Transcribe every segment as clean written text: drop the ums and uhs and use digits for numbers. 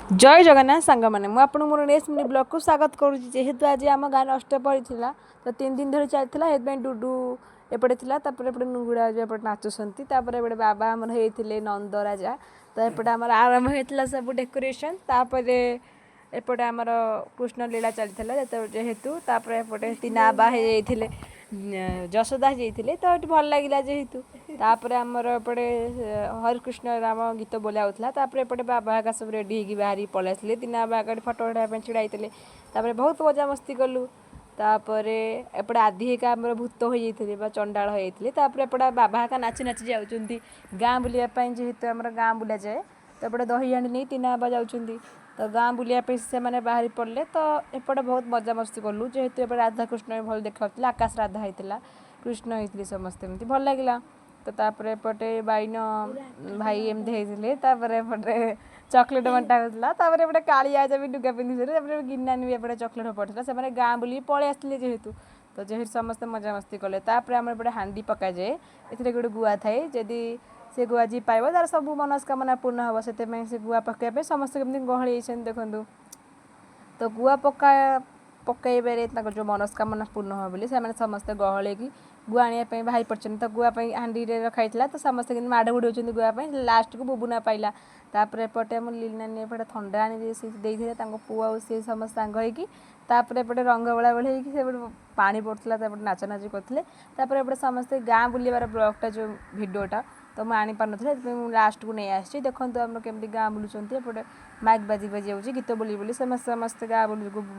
ଜୟ ଜଗନ୍ନାଥ ସାଙ୍ଗମାନେ, ମୁଁ ଆପଣଙ୍କୁ ମୋର ନେକ୍ସଟ ମିନି ବ୍ଲଗ୍କୁ ସ୍ୱାଗତ କରୁଛି। ଯେହେତୁ ଆଜି ଆମ ଗାଁରେ ଅଷ୍ଟପ୍ରହରୀ ଥିଲା, ତ 3 ଦିନ ଧରି ଚାଲିଥିଲା। ସେଥିପାଇଁ ଡୁଡୁ ଏପଟେ ଥିଲା, ତାପରେ ଏପଟେ ନୁଙ୍ଗୁଡ଼ା ଏପଟେ ନାଚୁଛନ୍ତି, ତାପରେ ଏପଟେ ବାବା ଆମର ହେଇଥିଲେ ନନ୍ଦ ରାଜା। ତ ଏପଟେ ଆମର ଆରମ୍ଭ ହେଇଥିଲା ସବୁ ଡେକୋରେସନ୍। ତାପରେ ଏପଟେ ଆମର କୃଷ୍ଣ ଲୀଳା ଚାଲିଥିଲା ଯେତେବେଳେ ଯେହେତୁ, ତାପରେ ଏପଟେ ତିନା ବାବା ହେଇଯାଇଥିଲେ, ଯଶୋଦା ହେଇଯାଇଥିଲେ। ତ ଏଠି ଭଲ ଲାଗିଲା ଯେହେତୁ। ତାପରେ ଆମର ଏପଟେ ହରେକୃଷ୍ଣ ରାମ ଗୀତ ବୋଲା ହେଉଥିଲା। ତାପରେ ଏପଟେ ବାବା ହେକା ସବୁ ରେଡ଼ି ହେଇକି ବାହାରିକି ପଳେଇ ଆସିଲେ। ତିନା ବାବା ଏଠି ଫଟୋ ଉଠାଇବା ପାଇଁ ଛିଡ଼ା ହେଇଥିଲେ। ତାପରେ ବହୁତ ମଜାମସ୍ତି କଲୁ। ତାପରେ ଏପଟେ ଆଦି ହେଇକା ଆମର ଭୂତ ହୋଇଯାଇଥିଲେ ବା ଚଣ୍ଡାଳ ହେଇଯାଇଥିଲେ। ତାପରେ ଏପଟେ ବାବା ହେକା ନାଚି ନାଚି ଯାଉଛନ୍ତି ଗାଁ ବୁଲିବା ପାଇଁ। ଯେହେତୁ ଆମର ଗାଁ ବୁଲାଯାଏ, ତ ଏପଟେ ଦହି ହାଣ୍ଡି ନେଇ ତିନା ବାବା ଯାଉଛନ୍ତି। ତ ଗାଁ ବୁଲିବା ପାଇଁ ସେମାନେ ବାହାରି ପଡ଼ିଲେ। ତ ଏପଟେ ବହୁତ ମଜାମସ୍ତି କଲୁ। ଯେହେତୁ ଏପଟେ ରାଧାକୃଷ୍ଣ ବି ଭଲ ଦେଖାଯାଉଥିଲା, ଆକାଶ ରାଧା ହେଇଥିଲା, କୃଷ୍ଣ ହେଇଥିଲେ, ସମସ୍ତେ ଏମିତି ଭଲ ଲାଗିଲା। ତ ତାପରେ ଏପଟେ ବାଇନ ଭାଇ ଏମିତି ହେଇଥିଲେ। ତାପରେ ଏପଟେ ଚକୋଲେଟ୍ ବଣ୍ଟା ହେଉଥିଲା। ତାପରେ ଏପଟେ କାଳିଆ ବି ଲୁଗା ପିନ୍ଧିଥିଲେ। ତାପରେ ଗିନାନୀ ବି ଏପଟେ ଚକୋଲେଟ୍ ପଡ଼ିଥିଲା। ସେମାନେ ଗାଁ ବୁଲିକି ପଳେଇ ଆସିଥିଲେ ଯେହେତୁ, ତ ଯେହେତୁ ସମସ୍ତେ ମଜାମସ୍ତି କଲେ। ତାପରେ ଆମର ଏପଟେ ହାଣ୍ଡି ପକାଯାଏ। ଏଥିରେ ଗୋଟେ ଗୁଆ ଥାଏ। ଯଦି ସେ ଗୁଆ ଯିଏ ପାଇବ, ତାର ସବୁ ମନସ୍କାମନା ପୂର୍ଣ୍ଣ ହେବ। ସେଥିପାଇଁ ସେ ଗୁଆ ପକାଇବା ପାଇଁ ସମସ୍ତେ କେମିତି ଗହଳି ହେଇଛନ୍ତି ଦେଖନ୍ତୁ। ତ ଗୁଆ ପକାଇବାରେ ତାଙ୍କର ଯେଉଁ ମନସ୍କାମନା ପୂର୍ଣ୍ଣ ହେବ ବୋଲି ସେମାନେ ସମସ୍ତେ ଗହଳି ହେଇକି ଗୁଆ ଆଣିବା ପାଇଁ ବାହାରି ପଡ଼ିଛନ୍ତି। ତ ଗୁଆ ପାଇଁ ହାଣ୍ଡିରେ ରଖା ହେଇଥିଲା। ତ ସମସ୍ତେ କେମିତି ମାଡ଼ ଗୋଡ଼ି ହେଉଛନ୍ତି ଗୁଆ ପାଇଁ। ଲାଷ୍ଟକୁ ବୁବୁନା ପାଇଲା। ତାପରେ ଏପଟେ ଆମ ଲିନାନୀ ଏପଟେ ଥଣ୍ଡା ଆଣି ଦେଇଥିଲେ ତାଙ୍କ ପୁଅ ଆଉ ସିଏ ସମସ୍ତେ ସାଙ୍ଗ ହେଇକି। ତାପରେ ଏପଟେ ରଙ୍ଗ ବୋଳା ବୋଳି ହେଇକି ସେପଟେ ପାଣି ପଡ଼ୁଥିଲା। ତାପଟେ ନାଚାନାଚି କରୁଥିଲେ। ତାପରେ ଏପଟେ ସମସ୍ତେ ଗାଁ ବୁଲିବାର ବ୍ଲଗ୍ଟା, ଯେଉଁ ଭିଡ଼ିଓଟା ତ ମୁଁ ଆଣିପାରୁନଥିଲି, ସେଥିପାଇଁ ମୁଁ ଲାଷ୍ଟକୁ ନେଇ ଆସିଛି। ଦେଖନ୍ତୁ ଆମର କେମିତି ଗାଁ ବୁଲୁଛନ୍ତି। ଏପଟେ ମାଇକ୍ ବାଜି ବାଜି ଯାଉଛି, ଗୀତ ବୋଲି ବୋଲି ସମସ୍ତେ ସମସ୍ତେ ଗାଁ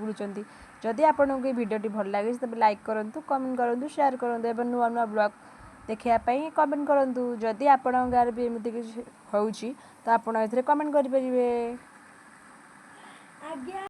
ବୁଲୁଛନ୍ତି। ଯଦି ଆପଣଙ୍କୁ ଏଇ ଭିଡ଼ିଓଟି ଭଲ ଲାଗିଛି, ତେବେ ଲାଇକ୍ କରନ୍ତୁ, କମେଣ୍ଟ କରନ୍ତୁ, ସେୟାର କରନ୍ତୁ ଏବଂ ନୂଆ ନୂଆ ବ୍ଲଗ୍ ଦେଖିବା ପାଇଁ କମେଣ୍ଟ କରନ୍ତୁ। ଯଦି ଆପଣଙ୍କ ଗାଁରେ ବି ଏମିତି କିଛି ହେଉଛି, ତ ଆପଣ ଏଥିରେ କମେଣ୍ଟ କରିପାରିବେ। ଆଜ୍ଞା।